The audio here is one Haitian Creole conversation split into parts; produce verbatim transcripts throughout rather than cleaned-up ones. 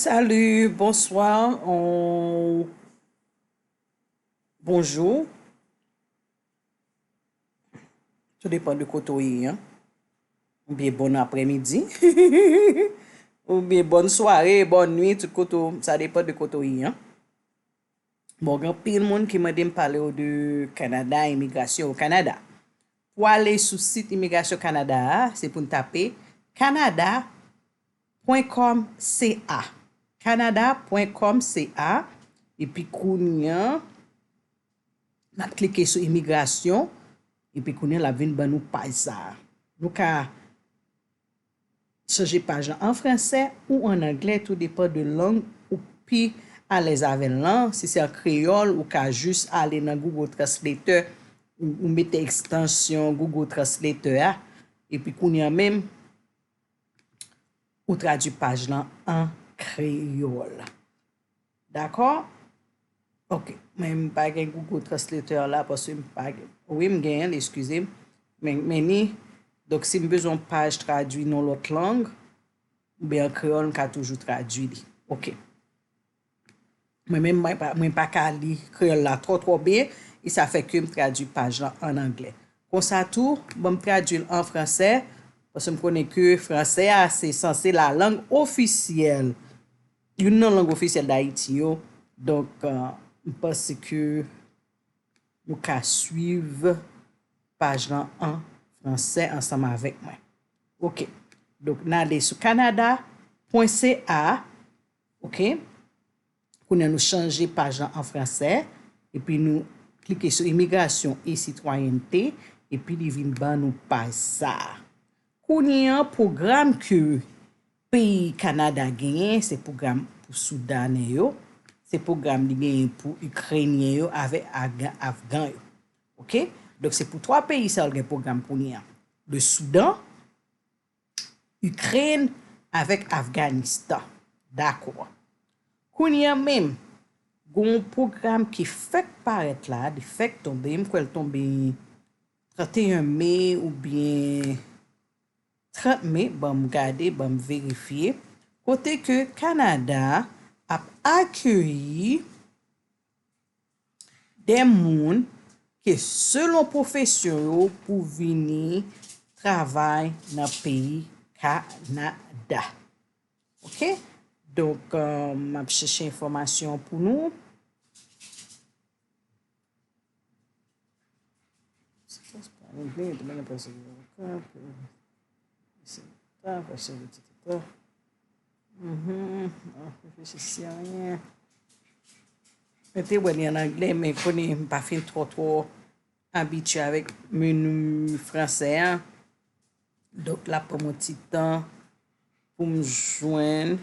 Salut, bonsoir, on- bonjour. Tout dépend de kote w ye, hein. Oubyen bon aprèmidi. Oubyen bonn sware, bonn nuit, tout kote w, sa depann de kote w ye, hein. Bon, gen anpil moun ki mande m pale w de Kanada, imigrasyon o Kanada. Pou ale sou sit imigrasyon Kanada a, se pou n tape canada point com C A. Canada point com C A. Epi kounye a, n ap klike sou imigrasyon. Epi kounye a, l ap vin ban nou paj sa a. Nou ka chanje paj lan an fransè ou an anglè, tou depann de lang ou pi alèz avè l lan. Si se an kreyòl, ou ka jis ale nan Google Translator, ou, ou mete ekstansyon Google Translator a, epi kounye a menm, ou tradui paj lan an kreyòl. Dakò? Ok. Mwen, m pa gen Google Translator la, paske m pa gen. Wi, m genyen l, eskize m. Men, men ni, donk, si m bezwen yon paj tradui nan lòt lang, oubyen an kreyòl, m ka toujou tradui li. Ok. Mwen menm, mwen pa, mwen pa ka li kreyòl la twò, twò byen, e sa fè ke m tradui paj lan an anglè. Konsa tou, ban m tradui l an fransè, paske m konnen ke fransè a, se sanse lalang ofisyèl. Youn nan lang ofisyèl Dayiti yo. Donk, euh, m panse ke nou ka swiv paj lan an fransè ansanm avèk mwen. Ok. Donk, n ale sou canada point C A. Ok. Kounye a nou chanje paj lan an fransè. Epi nou klike sou imigrasyon e sitwayènte. Epi li vin ban nou paj sa a. Kounye a, pwogram ke peyi Kanada genyen, se pwogram pou Soudanè yo, se pwogram li genyen pou Ikrenyen yo avèk Aga-, Afgan yo. Ok? Donk, se pou twa peyi sa yo l gen pwogram kounye a. Le Soudan, Ikrèn avèk Afganistan. Dakò. Kounye a menm, gen yon pwogram ki fèk parèt la, li fèk tonbe, m kwè l tonbe tranteyen me oubyen trant me, ban m gade, ban m verifye, kote ke Kanada ap akeyi de moun ke selon pwofesyon yo pou vini travay nan peyi Kanada. Ok? Donk, euh, m ap chèche enfòmasyon pou nou. Mwen te wè li an anglè, men konnen m pa fin twò, twò abitye avèk meni fransè a. Donk, l ap pran m yon ti tan pou m jwenn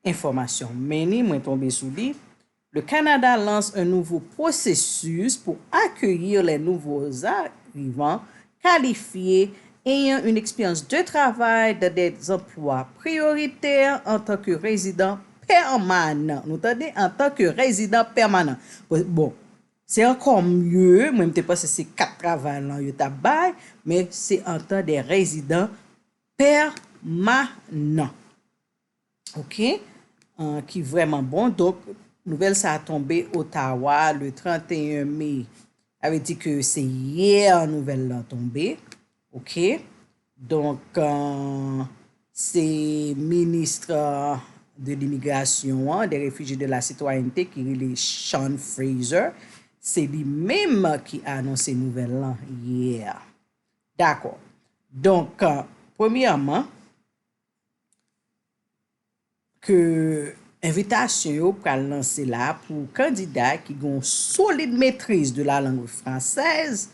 enfòmasyon. Men ni mwen tonbe sou li. Le Canada lance un nouveau processus pour accueillir les nouveaux arrivants qualifiés ayant une expérience de travail dans des emplois prioritaires en tant que résident permanent. Nou tande, en tant que résident permanent. Bon, se ankò mye, mwen m te panse se kat travay lan yo t ap bay, men se en tant de résident permanent. Ok? Euh, ki vrèman bon. Donk, nouvèl sa a tonbe Ottawa le trente et un mai. Sa vle di ke se yè nouvèl lan tonbe. Ok? Donk, euh, se minis, euh, de limigrasyon an, de refijye, de la sitwayènte ki rele Sean Fraser. Se li menm ki anonse nouvèl lan yè. Dakò. Donk, euh, premyèman, ke envitasyon yo pral lanse la pou kandida ki gen yon solid metriz de la langue française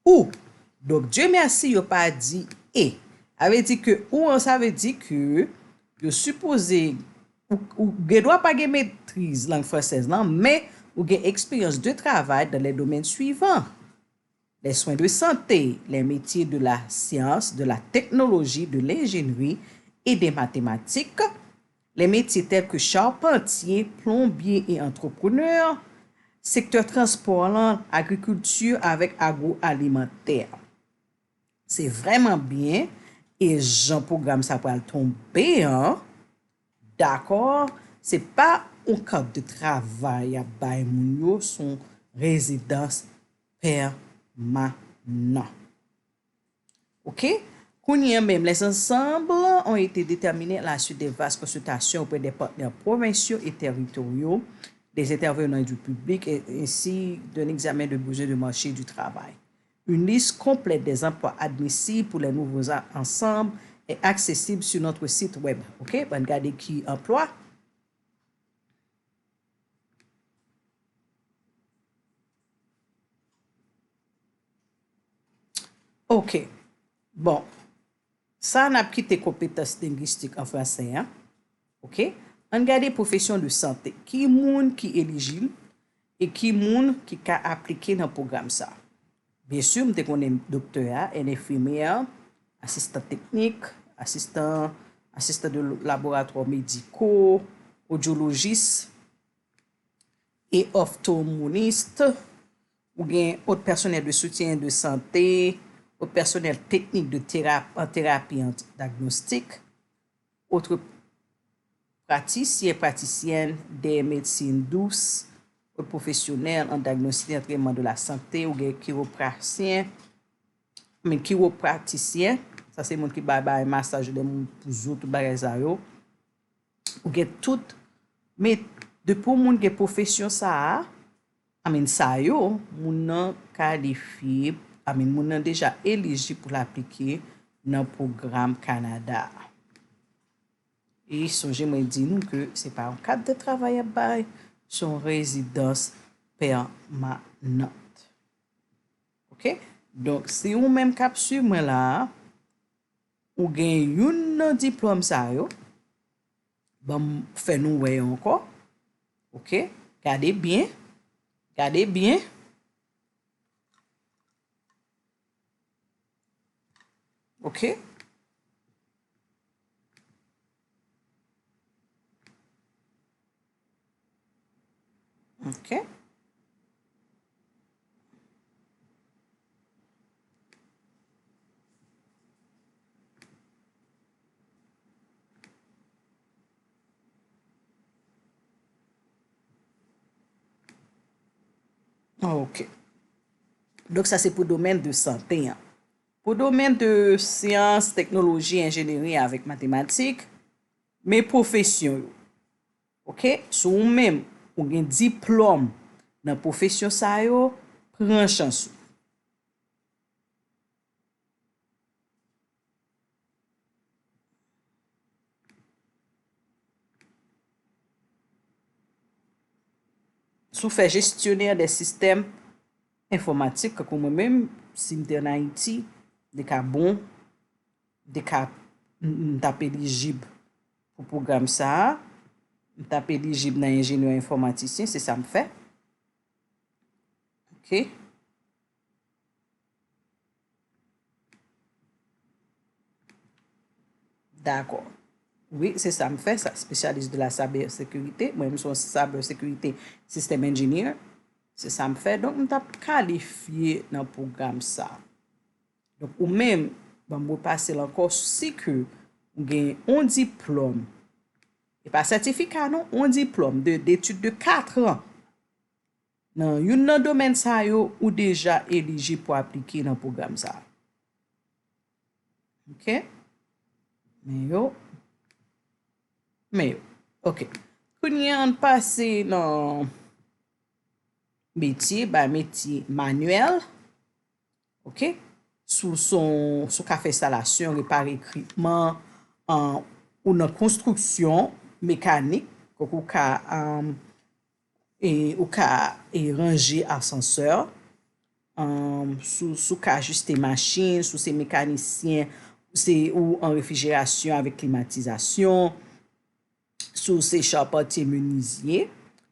ou, donk, Dye mèsi, yo pa di e. Sa vle di ke ou an, sa vle di ke yo sipoze, ou, ou gen dwa pa gen metriz lang fransèz lan, men ou gen eksperyans de travay dans les domaines suivants: les soins de santé, les métiers de la science, de la technologie, de l'ingénierie et des mathématiques, les métiers tels que charpentier, plombier et entrepreneur, secteur transport lan, agriculture avec agroalimentaire. Se vrèman byen, e jan pwogram sa pral tonbe an, Dakò, se pa yon kad de travay y ap bay moun yo, se yon rezidans pèmanan. Ok? Kounye a menm, les ensembles ont été déterminés à la suite des vastes consultations auprès des partenaires provinciaux et territoriaux, des intervenants du public, et ainsi d'un examen de besoin de marché du travail. Une liste complète des emplois admissibles pour les nouveaux a- ensembles est accessible sur notre site web. Ok? Ann gade ki anplwa. Ok. Bon. Sa n ap kite konpetans lengwistik an fransè a. Ok. Ann gade pwofesyon de sante. Ki moun ki elijib e ki moun ki ka aplike nan pwogram sa? Byen si, m te konnen doktè a, en enfimyè, asistan teknik, asistan, asistan de laboratwa mediko, odyolojis e oftalmonis, ou gen autres personnels de soutien de santé, autres personnels techniques de théra- en thérapie en diagnostic, autres praticiens, praticiennes de médecine douce, autres professionnels en diagnostic et traitement de la santé, ou gen kiwoprasyen, men kiwopratisyen, sa se moun ki bay, bay masaj de moun pou zo, tout bagay sa yo. Ou gen tout, men depi yon moun gen pwofesyon sa a, I mean, sa yo, moun nan kalifye, I mean, moun nan deja elijib pou l aplike nan pwogram Kanada a. E sonje mwen di nou ke se pa yon kad de travay y ap bay, se yon rezidans pèmanant. Ok? Donk, si ou menm k ap swiv mwen la a, ou gen youn nan diplòm sa yo, ban m fè nou wè yo ankò. Ok? Gade byen. Gade byen. Ok? Ok. Ok. Donk, sa se pou domèn de sante an. Pou domèn de syans, teknoloji, enjeneri avèk matematik, men pwofesyon yo. Ok? Si ou menm, ou gen diplòm nan pwofesyon sa yo, pran chans ou. Si w fè gestionnaire des systèmes informatiques, kankou mwen menm, si m te ann Ayiti, li ka bon, m te ka, m, m t ap elijib pou pwogram sa a, m t ap elijib nan enjenyè enfòmatisyen, se sa m fè. Ok. Dakò. Wi, se sa m fè, sa, spécialiste de la cybersécurité. Mwen, m se yon cybersécurité system engineer. Se sa m fè. Donk, m t ap kalifye nan pwogram sa. Donk, ou menm, ban m repase l ankò, si ke ou gen yon diplòm, e pa sètifika non, yon diplòm de, d'étude de quatre ans. Nan youn nan domèn sa yo, ou deja elijib pou aplike nan pwogram sa. Ok? Men yo. Men yo. Ok. Kounye a, ann pase nan metye, bay metye manyèl. Ok? Si w se yon, si w ka fè enstalasyon, repare ekipman, an, ou nan konstriksyon mekanik, kòk ou ka, an, e, ou ka, e, ranje asansè, an, si w, si w ka ajiste machin, si w se mekanisyen, se ou an refrijerasyon avèk klimatizasyon, si w se chapantye menizye,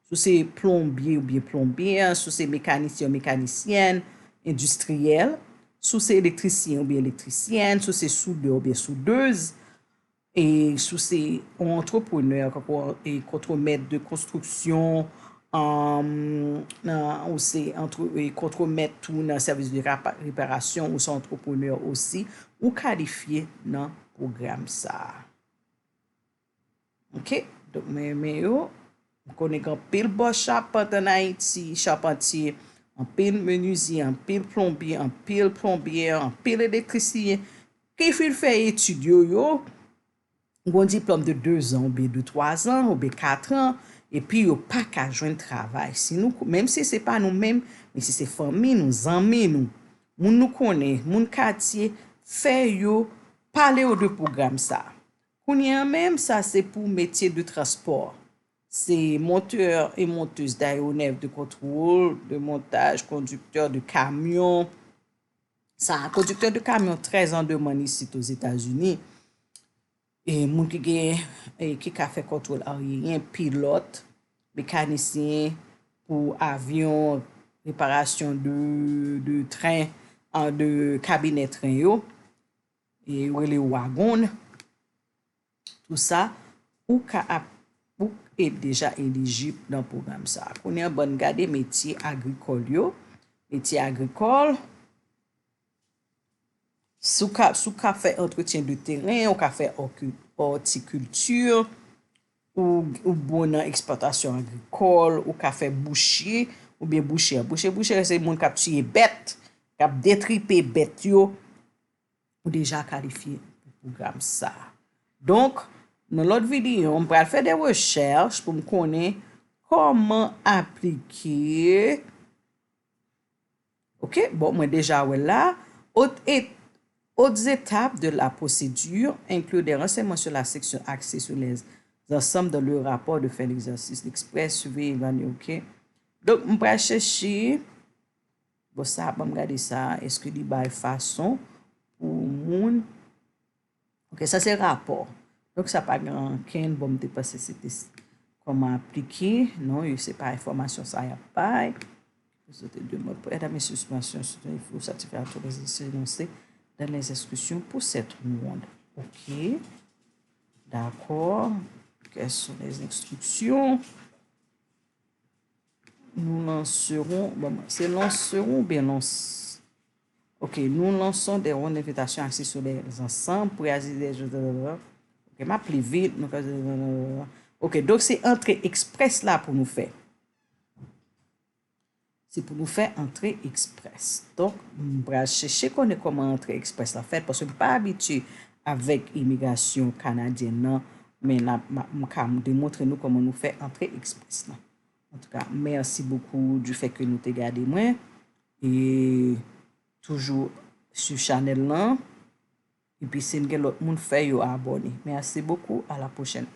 si w se plonbye oubyen plonbyè, si w se mekanisyen ou mekanisyèn endistriyèl, si w se elektrisyen oubyen elektrisyèn, si w se soudè oubyen soudèz, e si w se yon antreprenè, kankou, e, kontwomèt de konstriksyon, an, nan, ou se antre-, e, kontwomèt tou nan sèvis de rapa-, reparasyon, ou se antreprenè osi, ou kalifye nan pwogram sa a. Ok? Donk, mwen renmen yo. M konnen gen anpil bòs chapant ann Ayiti, chapantye, anpil menizye, anpil plonbye, anpil plonbye, anpil elektrisyen ki fin fè etid yo, yo gen yon diplòm de de zan oubyen de twa zan oubyen kat an, epi yo pa ka jwenn travay. Si nou, menm si se pa nou menm, men si se fanmi nou, zanmi nou, moun nou konnen, moun katye, fè yo pale yo de pwogram sa. Kounye a menm, sa se pou metye de transpò. Se montè e montèz dayewonèv de kontwòl, de montaj, kondiktè de kamyon. Sa, kondiktè de kamyon trè an demann isit Ozetazini. E moun ki gen, e ki ka fè kontwòl ayeyen, pilòt, mekanisyen pou avyon, reparasyon de, de tren, an, de kabinè tren yo, e yo rele wagon. Tou sa, ou ka ap, ou e deja elijib nan pwogram sa. Kounye a, bann gade metye agrikòl yo. Metye agrikòl, si w ka, si w ka fè antretyen de teren, ou ka fè òki-, òtikilti, ou, ou bon nan eksplwatasyon agrikòl, ou ka fè bouche, oubyen bouchè. Bouche, bouchè, se moun k ap tiye bèt, k ap detripe bèt yo. Ou deja kalifye pou pwogram sa. Donk, nan lòt videyo, m pral fè de rechèch pou m konnen kòman aplike. Ok, bon, mwen deja wè l la. Autres é-, autres étapes de la procédure incluent des renseignements sur la section axée sur les ensembles dans le rapport de fin d'exercice, l'exprès, suivi, évalué, ok. Donk, m pral chèche. Bon, sa, ban m gade sa. Èske li bay fason pou moun. Ok, sa se rapò. Donk, sa pa gen ankenn. Bon, m te panse se te s-, kòman aplike. Non, yo se pa enfòmasyon sa y ap bay. Prezante demann pou èd a men sispansyon, sispansyon, sispansyon, sètifika, otorize, denonse dans les instructions pour cette ronde. Ok. D'accord. Quelles sont les instructions? Nous lancerons, bon, se lancerons oubyen lans-, ok, nous lançons des rondes d'invitation axées sur les ensembles, prêts à adhérer, ok, m ap li vit, nou ka, ok, donk se antre eksprès la pou nou fè. Se pou nou fè antre eksprès. Donk, m pral chèche konnen kòman antre eksprès la fèt, paske m pa abitye avèk imigrasyon kanadyèn nan, men n ap, m a, m ka demontre nou kòman nou fè antre eksprès la. Antouka, mèsi bokou du fait que nou te gade mwen. E toujou swiv chanèl lan. Epi si n gen lòt moun, fè yo abòne. Mèsi bokou, à la prochaine.